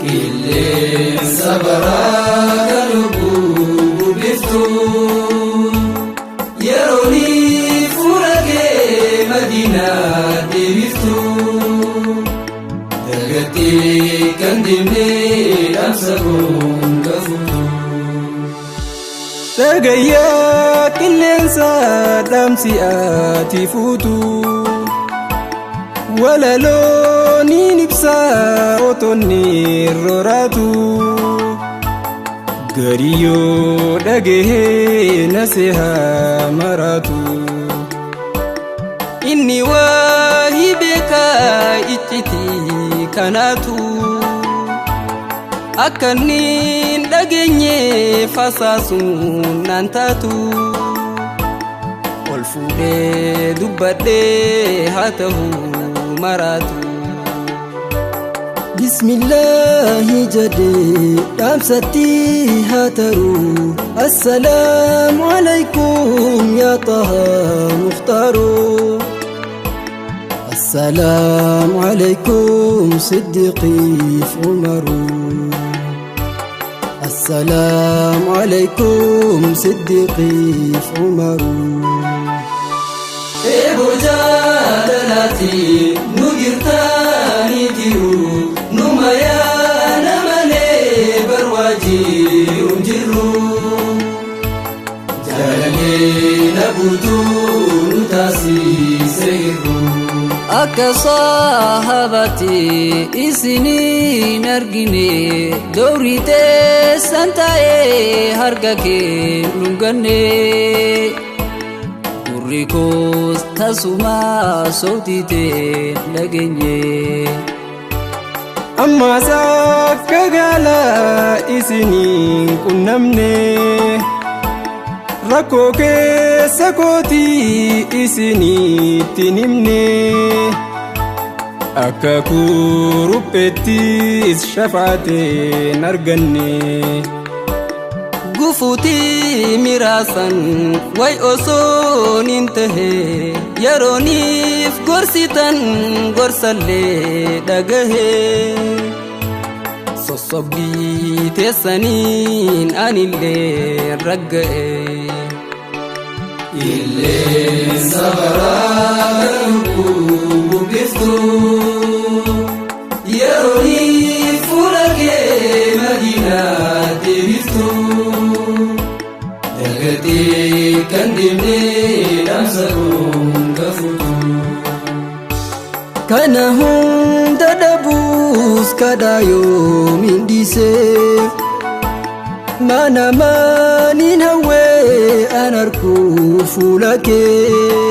Qilleensa baraa kan lubbuu bubbiftu. Yeroonii fuula kee Madiinaa deebiftu. Dagattee kan deemnee dhaamsa koon gafuutu. Dhagayyaa qilleensa dhaamsi ati fuutu. Walalooniin ibsaa otonni roraatu. Gariyyoo dhagahee nasehaa maraatu. Inni waahii beekaa iccitii kanaatu. Akka inni hin dhageenye fasaasuun naan taatu. Ol fuudhee dubbadhee haa ta'u maraatu. Bismillaahi jedhee dhaamsatti haa taru. Assalaamu alaykum yaa Taha Muhtaaru. Assalaamu alaykum Siddiqiif Umaru. Assalaamu alaykum Siddiqiif Umaru. Eeboo jaalalaati nu jirtaanii jiru numa yaana malee barwaajiru jirru. Jaalallee na guutuu nu taasise hir'u. Akka sahabatti isiniin argine dowrii teessan taa'ee harka kee dhunganne. Gurri koos tasuma sootii tee dhageenye. Ammaas akka gaalaa isiniin qunnamne. Rakkoo keessa kootii isinitti himne. Akka kurupheettis shafaateen arganne. Gufuutii miraasan way osoo nin tahe yerooniif gorsitan gorsallee dhagahe. Sossobbii teessaniin anillee ragga'e. Qilleensa baraa kan lubbuu bubbiftu. Yeroonii fuula kee Madiinaa deebiftu. Dagattee kan deemnee dhaamsa koon gafuutu. Kana hunda dhabuus kadhaa yoomiin dhiisee. Mana maaniin hawwee an arguu fuula kee.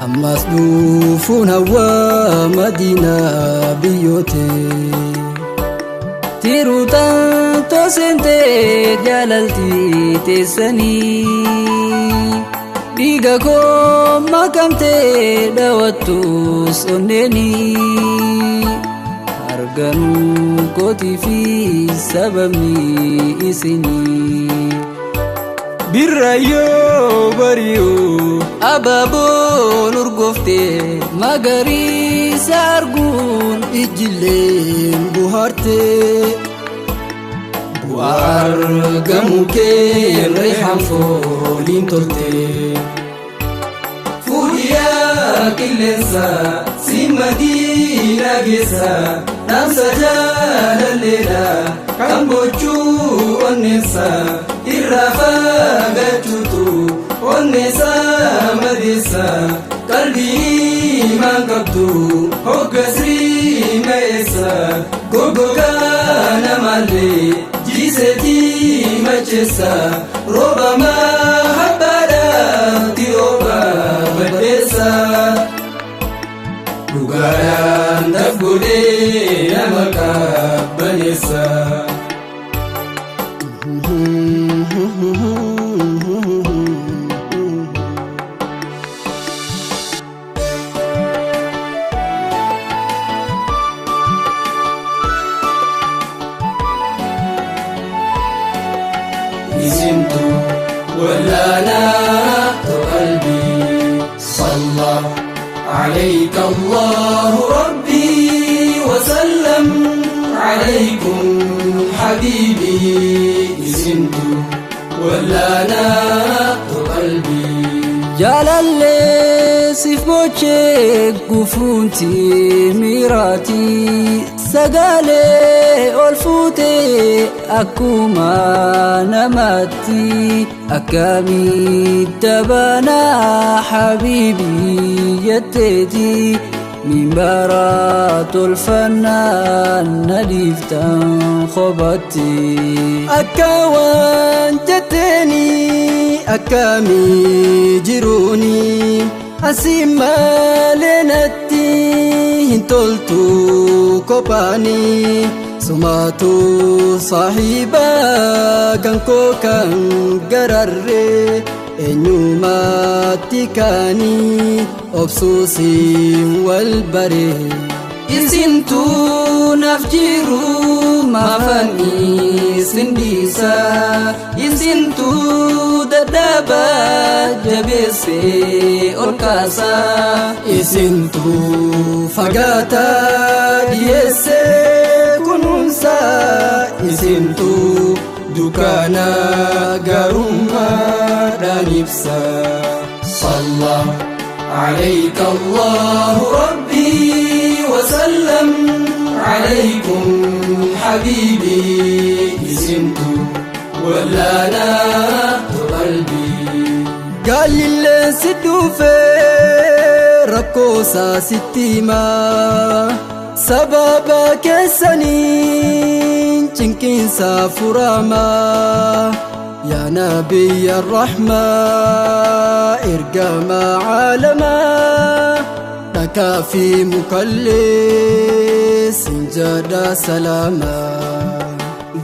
Ammas dhufuun hawwaa Madiinaa biyyootee. Tiruutaan toosentee jaalalti teessanii. Dhiiga koo makamtee dhawattus onneenii. Arganuu kootii fi sababni isinii. Birrayyoo bari'u Abaaboon urgooftee magariisa arguun Ijjilleen buhaartee. Bu'aa argamu kee reehaan fooliin tolte. Fuudhiyaa qilleensa si Madiinaa geessa dhaamsa jaalalleedha kan gochuu onneessa irraa fagachuutu onneessa madeessa qalbii imaan qabdu hoggasrii ma'eessa goggogaa namaallee jiiseetii macheessa rooba mahabbaadhaatti rooba baddeessa. Dhugaadhaan daf godhee nama qabbaneessa. Isintu wallaanaa qalbii صلى عليك الله ربي وسلم عليك. عليكم حبيبي isintu wallaanaa qalbii. Jaalallee siif bochee gufuunti miraati sagalee ol fuutee akkuma namatti akkamitti banaa habiibii jetteeti minbara tolfannaan na dhiiftan kophatti. Akka waan jetteeni akkamii jiruuni asii malee natti hin toltu kophaani sumaatu saahiba kan koo kan gararree eenyumatti kaanii obsuusiin wal baree. Isintu naaf jiru maafani isin dhiisa isintu dadhaba jabeessee ol kaasa. Isintu fagaataa dhiyeessee kunuunsa isintu dukkaana garummaadhaan ibsa. صلى عليك الله ربي وسلم عليكم حبيبي isintu wallaanaa qalbii. Gaalilleen si dhufee rakkoosaa sitti himaa sababa keessaniin cinqiinsaa furamaa yaa nabiyya rahmaa ergamaa caalamaa dhakaa fi mukallee sin jedha salaamaa.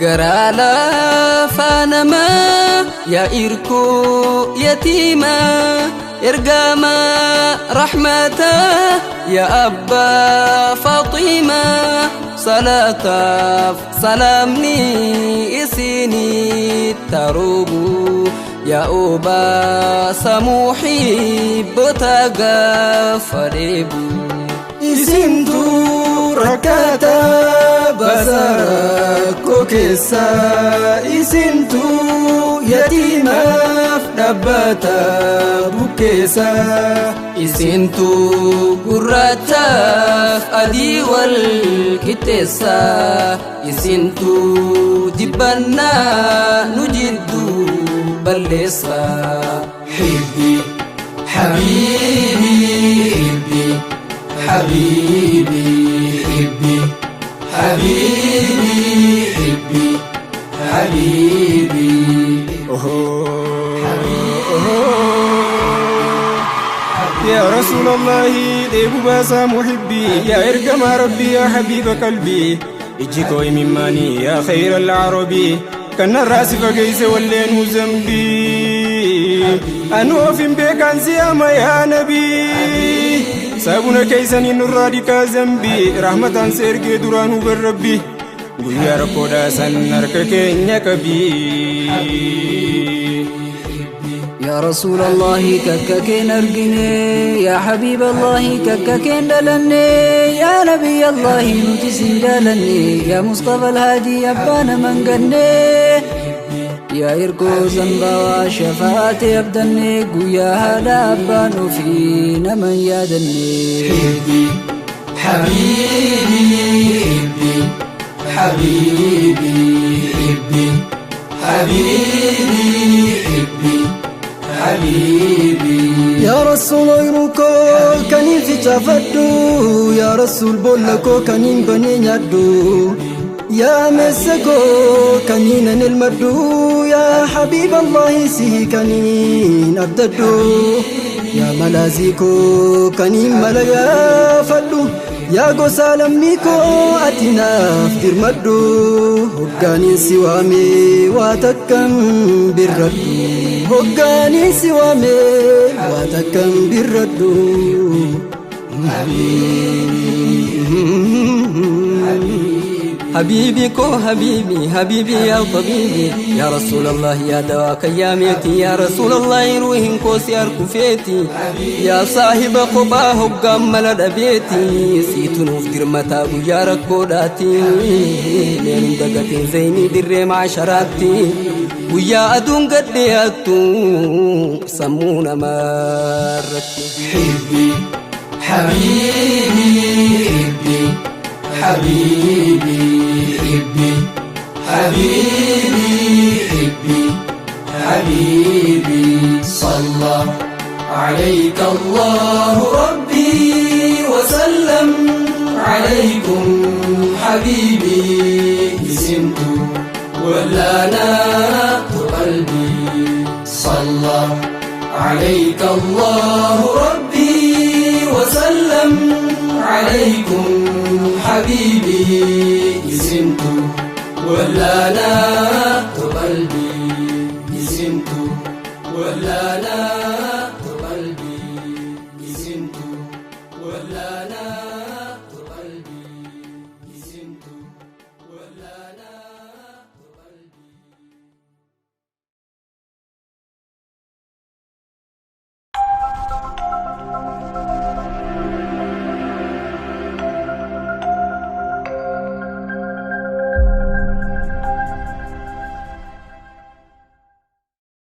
Garaa laafaa namaa yaa irkoo yatiimaa ergamaa rahmataa yaa abbaa Faaximaa salaataaf salaamni isinii taruubu yaa obaasa muhibbota gaafa dheebu. Isintu rakkata baasa rakkoo keessa isintu yatiimaaf dhaabbata bukkeessa. Isintu gurraachaaf adii wal qixxeessa isintu jibbannaa nu jidduu balleessa. حبي حبيبي حبي حبيبي حبي حبيبي حبي حبيبي. يا رسول الله dheebuu baasaa محبي يا ergamaa ربي يا حبيب قلبي ijji koo imimmaanii يا خير العربي kanarraa si fageeyse walleenuu zambii anu of hin beekan si ama yaa nabii saabuna keeysanii nurraa dhiqaa zambii rahmataan si ergee duraanuu bar rabbii guyyaa rakkoodhaa san harka keenya qabii. يا رسول الله كككين أرجني يا حبيب الله كككين دلني يا نبي الله نتسين دلني يا مصطفى الهادي أبانا من قني يا إركو زنبا شفاعتي أبدني قويا هذا أبان فينا من يادني. حبي حبيبي حبي حبيبي حبي حبيبي حبي حبيبي. Yaa Rasuul ooyiruu koo kaniin fichaafadhu yaa Rasuul boolla koo kaniin banee nyaadhu yaa meessa koo kaniin an elmadhu yaa حبيب الله si kaniin abdadhu yaa malaazii koo kaniin mala gaafadhu yaa gosa lammii koo ati naaf dirmadhu hoggaaniin si waame waa takkam birradhu hoggaaniin si waame waa takkam birradhu. حبيبي كو حبيبي حبيبي يا طبيبي يا رسول الله يا دواك يا ميتي يا رسول الله روحين كوسي أركفيتي يا صاحب قباه قمل دبيتي سيتنوف درمتا يا ركوداتي لين دقتين زيني دري مع شراتي ويا أدون قد سمونا مرتي. حبي حبيبي حبي حبيبي حبي حبيبي حبي حبيبي صلى عليك الله ربي وسلم عليكم حبيبي اسمت ولا قلبي صلى عليك الله ربي وسلم عليكم حبيبي اسمت ولا قلبي اسمت ولا.